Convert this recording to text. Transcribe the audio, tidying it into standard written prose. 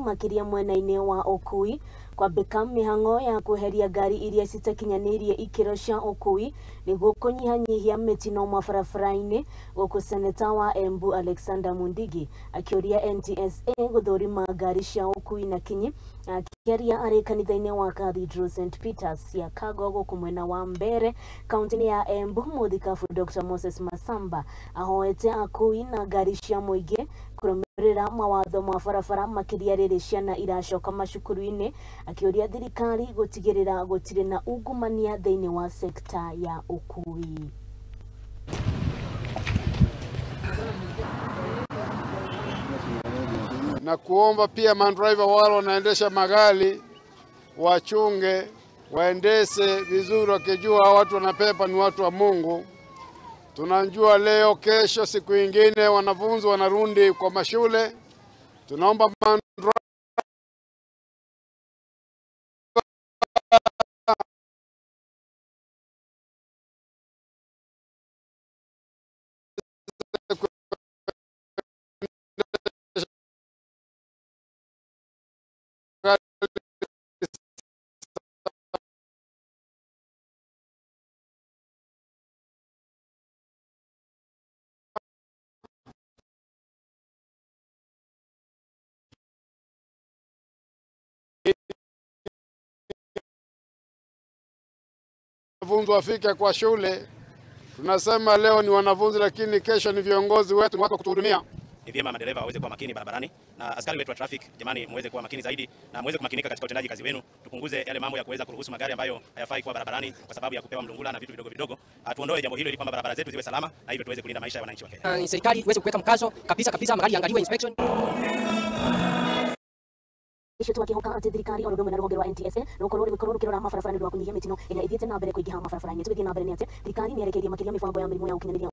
Makiria mwena-inĩ wa ũkui kwambĩka mĩhang'o ya kweheria ngari iria citakinyanĩirie ikĩro cia ũkui nĩguo kũnyihanyihia mĩtino mabarabara-inĩ, gũkũ seneta wa Embu Alexander Mundigi akĩũria NTSA gũthũrima ngari cia ũkui na kinyi. Akĩaria arĩ kanitha-inĩ wa Cathedral St Peters ya Kago gũkũ mwena wa Mbere kaunti-inĩ ya Embu, mũthikabu Dr Moses Masamba ahoete akui na ngari cia mũingĩ kũrũmĩrĩra mawatho ma barabara, makĩria rĩrĩ ciana iracoka macukuru-inĩ, akĩũria thirikari gũtigĩrĩra gũtirĩ na ungumania thĩinĩ wa sekta ya ũkui. Na kuomba pia mandriver wale wanaendesha magari wachunge, waendeshe vizuri wakijua watu wanapepa ni watu wa Mungu. Tunajua leo, kesho, siku ingine wanafunzi wanarundi kwa mashule. Tunaomba mandriver wanafunzi wafike kwa shule. Tunasema leo ni wanafunzi lakini kesho ni viongozi wetu, ni watu wa kutuhudumia. Ni vyema madereva waweze kuwa makini barabarani na askari wetu wa traffic, jamani, muweze kuwa makini zaidi na muweze kumakinika katika utendaji kazi wenu. Tupunguze yale mambo ya kuweza kuruhusu magari ambayo hayafai kuwa barabarani kwa sababu ya kupewa mlungula na vitu vidogo vidogo. Tuondoe jambo hilo ili kwamba barabara zetu ziwe salama na hivyo tuweze kulinda maisha ya wananchi wa Kenya. Serikali iweze kuweka mkazo kabisa kabisa, magari yaangaliwe inspection. Tuwakihoka atĩ thirikari oro rũmwe na rũhonge rwa NTSA rũkorwo rũgĩkorwo rũkĩrora mabarabara nĩ ũndũ wa kũnyihia mĩtino ĩrĩa ĩthiĩte na mbere kũingĩha mabarabara-inĩ. Tũgĩthiĩ na mbere nĩ atĩ thirikari nĩ yerekeirie makĩria mĩbango ya mĩrimũ ya ũkinyanĩria.